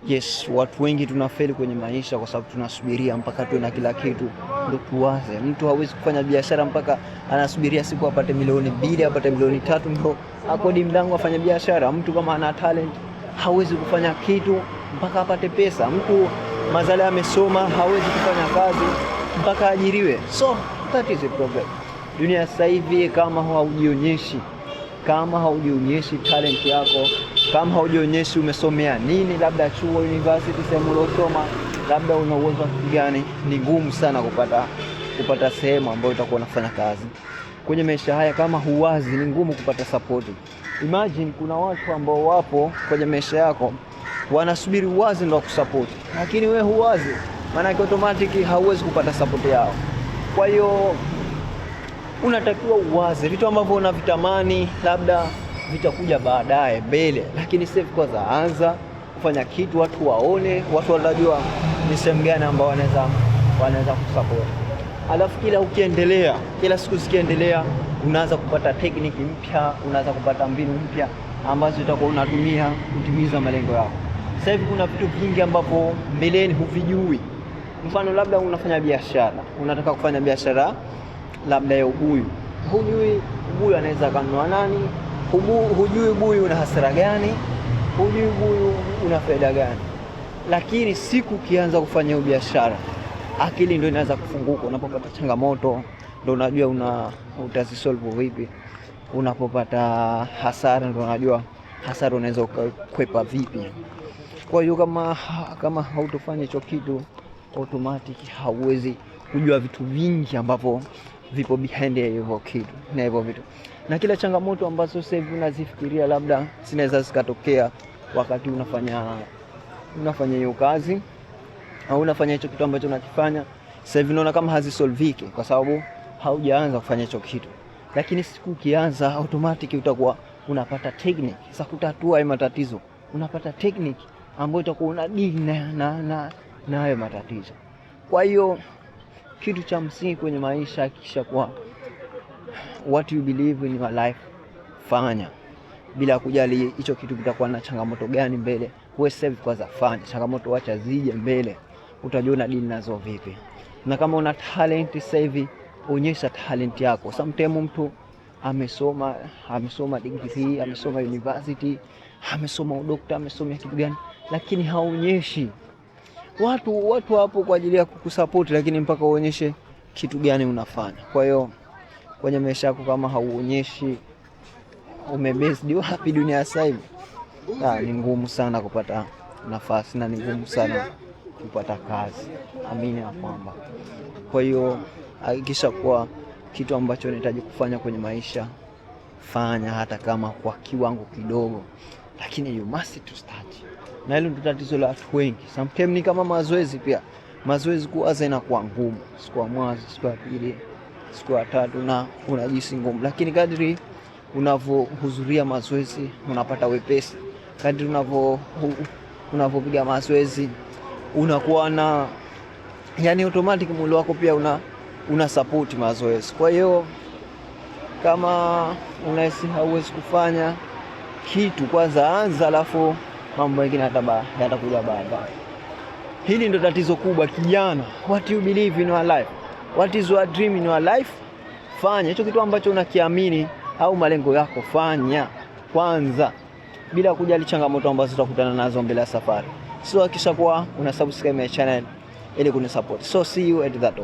Yes, watu wengi tunafeli kwenye maisha kwa sababu tunasubiria mpaka tuwe na kila kitu ndo tuwaze. Mtu hawezi kufanya biashara mpaka anasubiria siku apate milioni 2, apate milioni 3 ndo akodi mlango afanye biashara. Mtu kama ana talent hawezi kufanya kitu mpaka apate pesa. Mtu mazale amesoma hawezi kufanya kazi mpaka ajiriwe. So that is a problem. Dunia sasa hivi kama haujionyeshi talent yako, kama haujionyeshi umesomea nini, labda chuo, university, sehemu uliosoma, labda una uwezo wa kitu gani, ni ngumu sana kupata sehemu ambayo utakuwa unafanya kazi kwenye maisha haya. Kama huwazi, ni ngumu kupata support. Imagine kuna watu ambao wapo kwenye maisha yako wanasubiri uwazi ndo wakusupport, lakini we huwazi, maanake automatic hauwezi kupata support yao. Kwa hiyo unatakiwa uwaze vitu ambavyo unavitamani, labda vitakuja baadaye mbele, lakini sasa hivi kwanza anza kufanya kitu, watu waone, watu watajua ni sehemu gani ambao wanaweza kusupport. Alafu kila ukiendelea, kila siku zikiendelea, unaanza kupata technique mpya, unaanza kupata mbinu mpya ambazo utakuwa unatumia kutimiza malengo yako. Sasa hivi kuna vitu vingi ambavyo mbeleni huvijui. Mfano, labda unafanya biashara, unataka kufanya biashara labda ya ubuyu, hujui ubuyu anaweza kanunua nani, hujui ubuyu una hasara gani, hujui ubuyu una faida gani. Lakini siku ukianza kufanya hiyo biashara, akili ndio inaanza kufunguka. Unapopata changamoto ndio unajua utazisolve vipi. Unapopata hasara ndio unajua hasara unaweza ukakwepa vipi. Kwa hiyo kama hautofanya hicho kitu, automatic hauwezi kujua vitu vingi ambavyo vipo behind ya hivyo kitu na hivyo vitu, na kila changamoto ambazo sasa hivi unazifikiria labda zinaweza zikatokea wakati unafanya hiyo kazi au unafanya hicho kitu ambacho unakifanya sasa hivi, unaona kama hazisolviki kwa sababu haujaanza kufanya hicho kitu, lakini siku ukianza, automatic utakuwa unapata technique za kutatua hayo matatizo, unapata technique ambayo utakuwa una deal na hayo matatizo. Kwa hiyo kitu cha msingi kwenye maisha, hakikisha kuwa what you believe in your life, fanya bila kujali hicho kitu kitakuwa na changamoto gani mbele. Wewe save kwanza, fanya changamoto, wacha zije mbele, utajua una deal nazo vipi. Na kama una talent sasa hivi, onyesha talent yako. Sometimes mtu amesoma degree, amesoma university, amesoma udokta, amesoma kitu gani, lakini haonyeshi. Watu wapo kwa ajili ya kukusupport, lakini mpaka uonyeshe kitu gani unafanya. Kwa hiyo kwenye maisha yako kama hauonyeshi umebased wapi dunia sasa hivi, ni ngumu sana kupata nafasi na ni ngumu sana kupata kazi. Amini ya kwamba. Kwa hiyo hakikisha kuwa kitu ambacho unahitaji kufanya kwenye maisha, fanya hata kama kwa kiwango kidogo, lakini you must to start. Na hilo ndio tatizo la watu wengi. Sometimes ni kama mazoezi pia, mazoezi kuanza inakuwa ngumu, siku ya mwanzo, siku ya pili, siku ya tatu, na unajihisi ngumu, lakini kadri unavyohudhuria mazoezi unapata wepesi. Kadri unavyopiga mazoezi unakuwa na, yani, automatic mwili wako pia una support mazoezi. Kwa hiyo kama unahisi hauwezi kufanya kitu, kwanza anza, alafu mambo mengine yatakuja baadaye. Hili ndo tatizo kubwa kijana. What you believe in your life, what is your dream in your life? Fanya hicho kitu ambacho unakiamini au malengo yako, fanya kwanza bila kujali changamoto ambazo utakutana nazo mbele ya safari. So hakikisha kuwa una subscribe my channel ili kunisupport. So see you at that.